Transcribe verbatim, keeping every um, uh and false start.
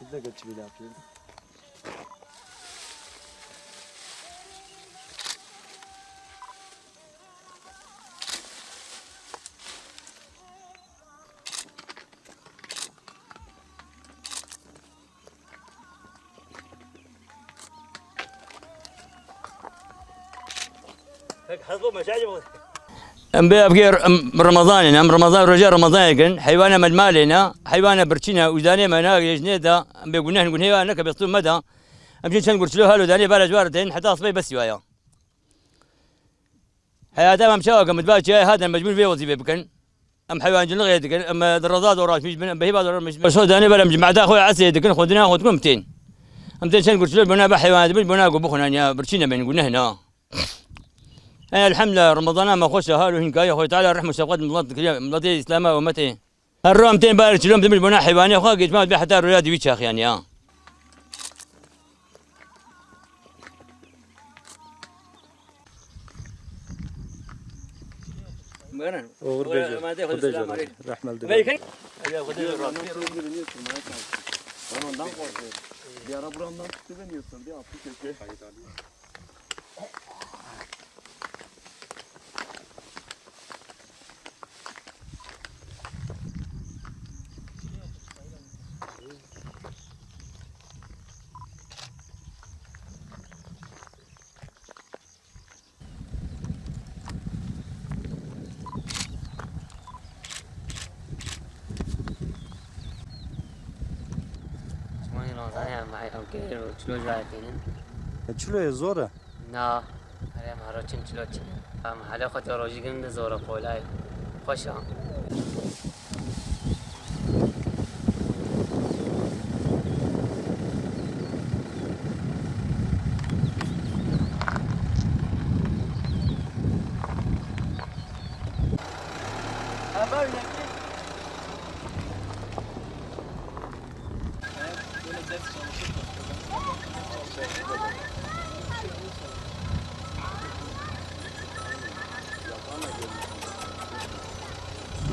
Bizde geçmeli yapayım. Em bê evgê em Remezanê ne, em Remezan, roja Remezanê dikin, heywana me li malê ne, heywana birçî ne, û danê me ne, yejnê de, em bê guneh, gunehê wa neke, bê stû me de. Em jin çend gur çilo halo danê, bare ji wa re tên, heta sibê bes waya. Heyata em çawa kin, bi va çiyayê hatin mecbûr vê wezîfê bikin. Em heywancilixê dikin, em, e, di reza doraşmîş bin, em bi hêva doraşmîş bin. Şo danê ber em cimata xwe esê dikin, xwendina xwe dikin, em tên. Em tên çend gur çilo bona be heywan dibin, bona ku bixwin ya, birçî nebin, guneh na. Ey elhamdulillah, Remezana me xweş e, hal û hînkaya Xwedê Teala rehm û şefqet milet dikiriye, miletê Îslama, ummetê. Her ro em tên bar çilo em dibin bona heywanê xwe, geçma be heta roya dîvî çaxiyan ya. Buyurun. Uğur Böcek. Selamun aleyküm. Rahmet aleyküm. Ben ondan korkuyorum. Bir ara buramdan tuttu beni, ısırdı, attı köşeye. Çimanî Ramazanê em, em kê çilo ji ber tînin. E, çiloyê zor e. Na, erê em hero çin çilo çin. Em helê xwe tê rojî grin de zor e, kolay. Xweş e. Ama öyle ki, böyle ders çalışıp